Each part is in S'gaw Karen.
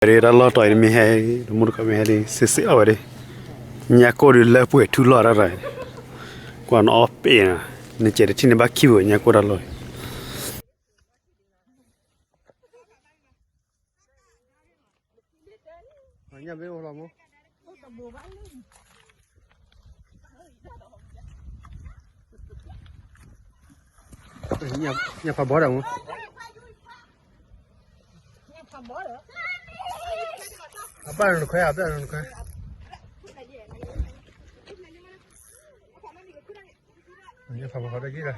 တၢ်လီၢ်တီၤအံၤမ့ၢ်ဟဲ, တမူတကိးမ့ၢ်ဟဲဒ် စ့စ့လီၤဝဲဒၣ်, ညါကိၣ်ဒုးလၢပှဲၤထူလီၤတၢ်တၢ်, ကွၢ်နအီၣ်ပ့ၣ်နၤ, နကဲတထံၣ်န့ၢ်ဘၣ်ခံဘၣ်ညါကိၣ်တၢ်လီၢ်အံၤ. ညၣ်ဖးဘီဒၣ်မူ, အဘၣ်နခွဲ, အဘၣ်နခွဲ, ညၣ်ဖးဘီဒၣ်က့ၤလီၤ.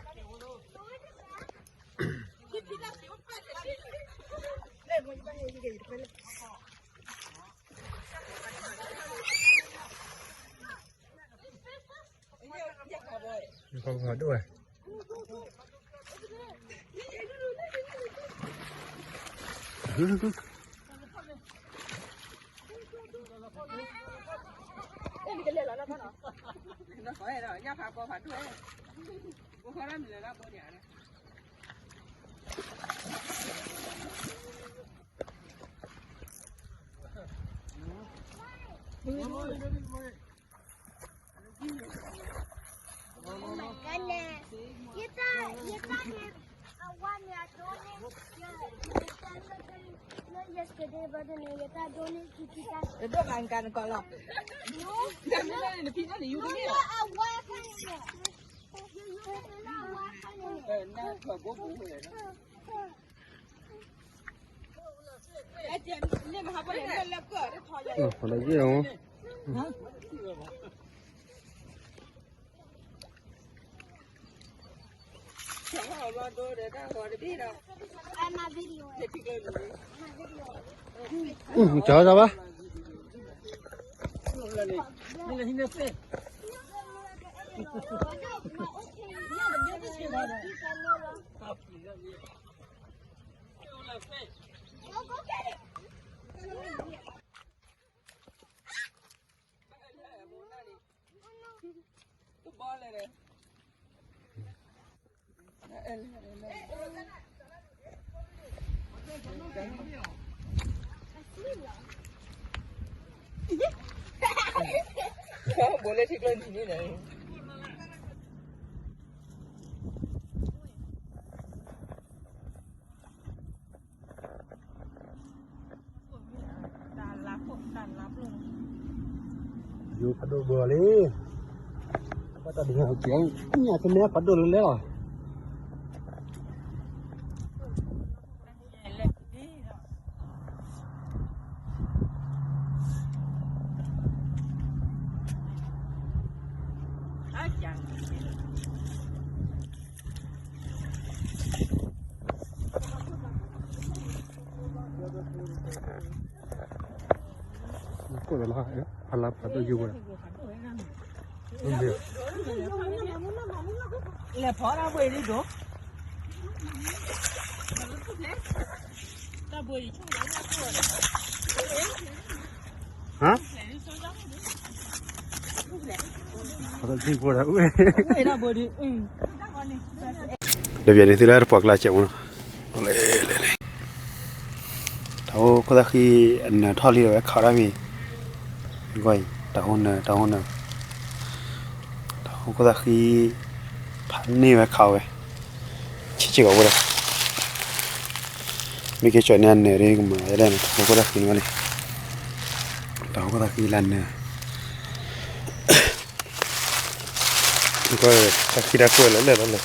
Oh my goodness. You thought, you thought that, uh, one, uh, donate, uh, yesterday, but then you thought donate to Tita. No, no, no, uh, what kind of it? You, you, you, you know what kind of it? Yô, phá đô bờ lê. Bắt đầu đi học tiếng. Nhà tôi né phá đô lên đấy à. Kôlá, ဖးလါဖးဒိၣ်ယိဝဲဒၣ်. လဲၤဖီတၢ်ဘိအံၤဒ်ဒိၣ်. ဟါ ဖးဒိၣ်ယိဝဲဒၣ်. ဒီးပျဲန့ၣ်သုလၢတပှၤကျါစဲးမနီၤ, တၢ်ဟိခိၣ်သၣ်ဃံအနၢၤထီၣ်လံဒီးဝဲခးတၢ်မံၤ, တၢ်ဟိနၢၤ တၢ်ဟိနၢၤ, တၢ်ဟိခိၣ်သၣ်ဃံ ဖးန့ၢ်ဝဲခးဝဲ, ဆံးဆံးကီးဝဲဒၣ်, မ့ၢ်က့ၤကၠီၤန့ၢ်အနၢၤဒ်ကမၤဝဲဒၣ်န့ၣ် တၢ်ဟိခိၣ်သၣ်ဃံန့ၣ်ဝဲန့ၣ်, တၢ်ဟိခိၣ်သၣ်ဃံလၢအနၢၤ ကွၢ် တၢ်ဃံတၢ်ကွဲၢ်လၢလၢလၢလၢ,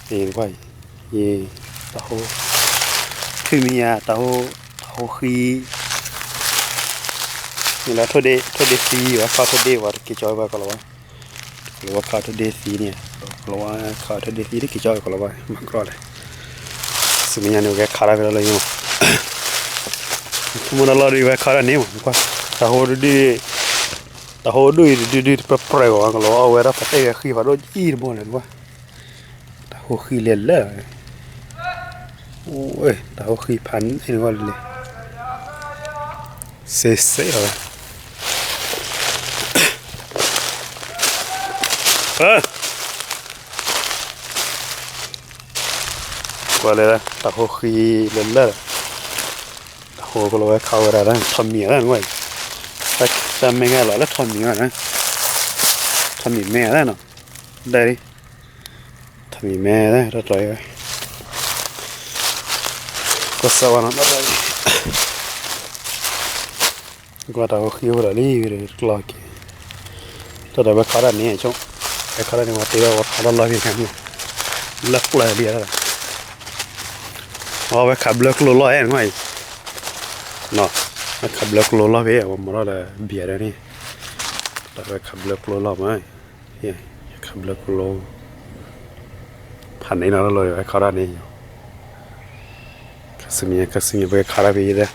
အံၤကွၢ်အံၤ, တၢ်ဟိ, ဖုမံယါ တၢ်ဟိ, တၢ်ဟိဃံ, မ့ၢ်လၢထိၣ်ဒ့ ထိၣ်ဒ့သံဝဲ ခါထိၣ်ဒ့ဝဲ တက့ၤကၠီဝဲပှၤကလီၤဝါ, ကလီၤဝါခါထိၣ်ဒ့သံန့ၣ်, ကလီၤဝါခါထိၣ်ဒ့သံ တက့ၤကၠီဝဲကလီၤဝါ မၤကီၢ်လဲၣ်, ဆူမဲာ်ညါန့ၣ် ဝဲခးတၢ်ဖဲလၢလၢယိၤ မူမူနီၢ်လီၢ်ဒ်ဝဲခးတၢ်န့ၣ်မး ကွၢ်, တၢ်ဟိဒုဒု, တၢ်ဟိဒုအံၤတဒုဒုတပျဲၢ်ပျဲၢ်ဂီၤ ကလီၤဝါဝဲဒၣ်ပှၤတဲဝဲဃံဖးဒိၣ်အံၤတဘိလဲၣ် ကွၢ်, တၢ်ဟိဃံလဲၤလၢ, အိၣ်, တၢ်ဟိဃံဖးန့ၢ်ဂီၢ်လဲၤ, စ့စ့လီၤဝဲ ကွၢ်လဲၣ် တၢ်ဟိဃံလၢလၢ, တၢ် အိၣ်ကလီၤဝဲခးဝဲဒၣ် ထီၣ်မံၤအသးန့ၣ်ဝဲ, တၢ်မ့ၢ်ဂ့ၤလီၤလၢထီၣ်မံၤဝဲ, ထီၣ်မံၤမဲအသးနီၤ, ဒဲးလံ, ထီၣ်မံၤမဲသၢ တၢ်တြီဝဲ, ကစၢ်ဝဲနီၤ တၢ်တြီ, ကွၢ်တၢ်ဝဲဃံအိၣ်ဒီးလံ တကျီက့ၤ, တၢ်တၢ်ဝဲခးတၢ်န့ၣ်ဆိ, ဝဲခးတၢ်န့ၣ် ဝဲတ့ဝဲဝဲခးလီၢ်လီၢ်ဖဲန့ၣ်, လၢပျၢၤလံ, အဝဲခးဘျၢကျိလီၢ်အဲၣ်နကွၢ်အံၤ, ဝဲခးဘျၢကျိလီၢ်ဖဲ အဝဲမၤထီၣ်လၢဘံၣ်ဒၢန့ၣ်, တၢ်ဝဲခးဘျၢကျိလီၢ်မး, ခးဘျၢကျိ, ဖးန့ၢ်နီၤလီၤ ဝဲခးတၢ်န့ၣ်, ခါဆူညါ ခါဆူညါ ပကခးတၢ်ဖဲယဲဒၣ်,